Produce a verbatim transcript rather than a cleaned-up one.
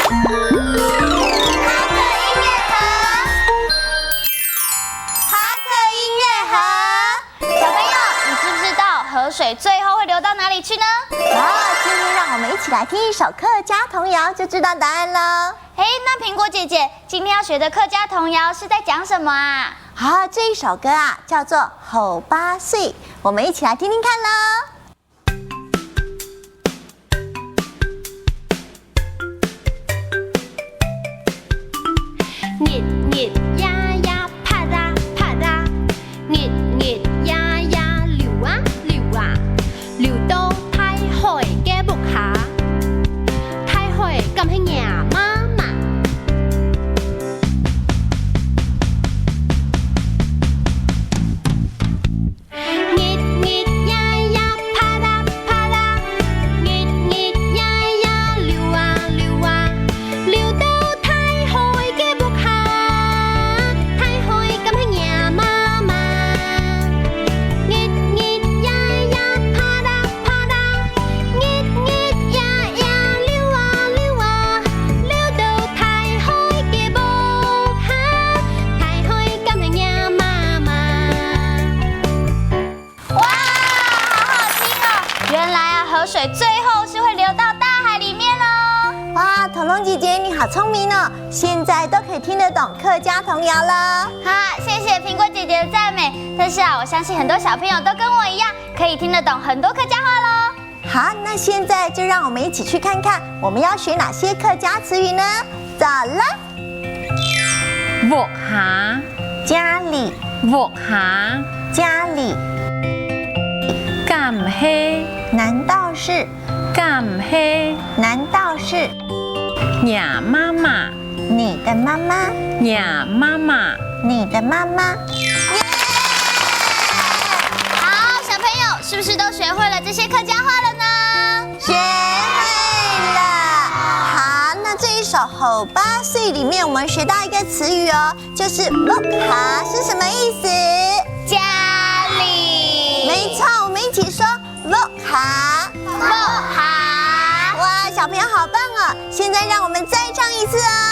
哈克音樂盒，哈克音樂盒。小朋友，你知不知道河水最后会流到哪里去呢？好，今天让我们一起来听一首客家童谣，就知道答案了。诶，那苹果姐姐，今天要学的客家童谣是在讲什么啊？好，这一首歌啊，叫做《后巴水》，我们一起来听听看喽。 日日夜夜拍打拍打，日日夜夜流啊流啊，流到大海个屋下。大海敢係若媽媽？ 日日夜夜拍打拍打，日日夜夜流啊流啊，流到大海个屋下，大海敢係若媽媽？日日夜夜拍打拍打，日日夜夜流啊流啊，流到大海个屋下，大海敢係若媽媽？ 哇，好好听哦！原来啊，河水最后是会流到大海里面哦。哇，彤彤姐姐，你好聪明哦！现在都可以听得懂客家童谣了。哈，谢谢苹果姐姐的赞美。但是啊，我相信很多小朋友都跟我一样，可以听得懂很多客家话喽。好，那现在就让我们一起去看看，我们要学哪些客家词语呢？走了。 屋下，家里，屋下，家里。敢係，难道是？敢係，难道是？若媽媽，你的妈妈，若媽媽，你的妈妈。耶！好，小朋友，是不是都学会了这些客家话了呢？ 学会了。好，那这一首《后巴水》里面，我们学到一个词语哦，就是屋下是什么意思？家里。没错，我们一起说屋下。屋下。哇，小朋友好棒哦！现在让我们再唱一次哦。